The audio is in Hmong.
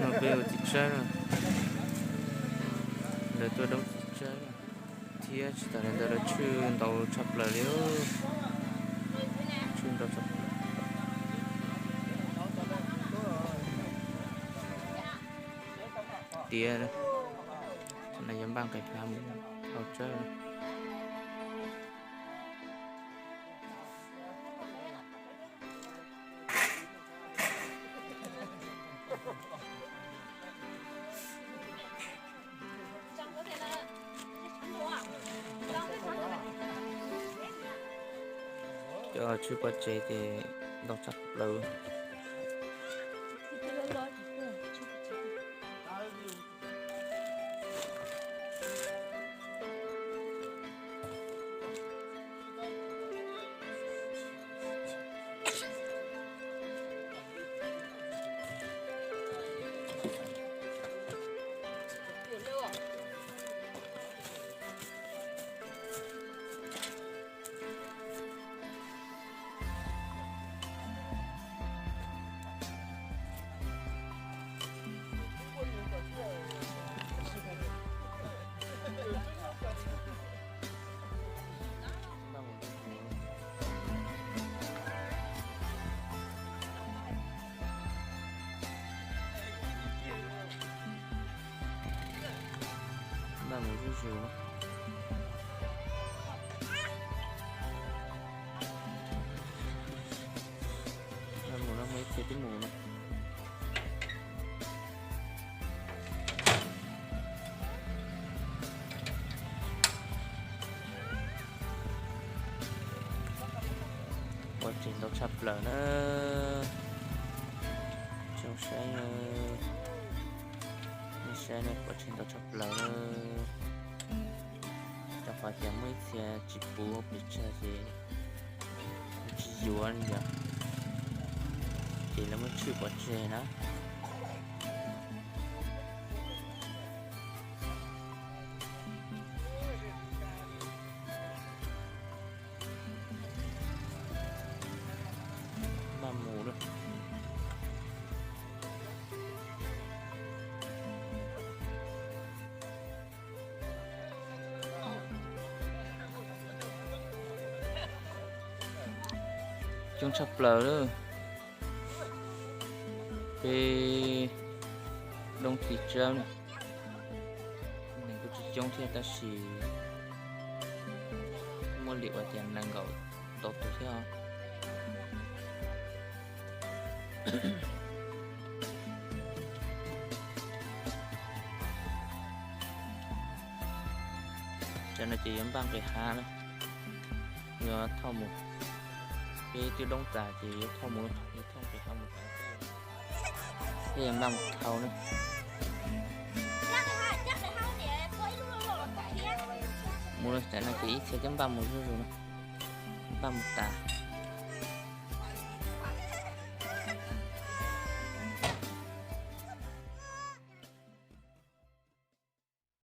Peb ua txiv tsawb, lawv tuaj doob txiv tsawb thiab tsis tas li ntawd lawv tshwj ntau tshaj plaws li. Tshwj ntau tshaj plaws. Tiav, no yog npaj nqis hlav mus hau tsawb. Cov tshwj pov tseg ces ntau tshaj plaws. Npaj mus zuj zus. Npaj mus no, muaj ib txhia twb mus no. Pov tseg ntau tshaj plaws na. Tsoom saib, nej saib ne, pov tseg ntau tshaj plaws na. Rau qhov tias muaj ib txhia tsis puv pes tsawg ces tsis yuav li yom, ces lawv muab tshwj pov tseg na. Npaj mus lawm. Coob tshaj plaws lawm. Peb doob txiv tsawb na, neeg kuj tsis coob thiab tab sis muaj li ua tias nees nkaum tau tus thiab os. Cov no ces yuav npaj nqis hav na, yuav thauj mus. Peb twb doob tas ces yuav thauj mus, yuav thauj nqis hav mus tas. Peb yuav npaj mus thauj na. Mus lawm tam no ces ib txhia twb npaj mus zuj zus na, npaj mus tas.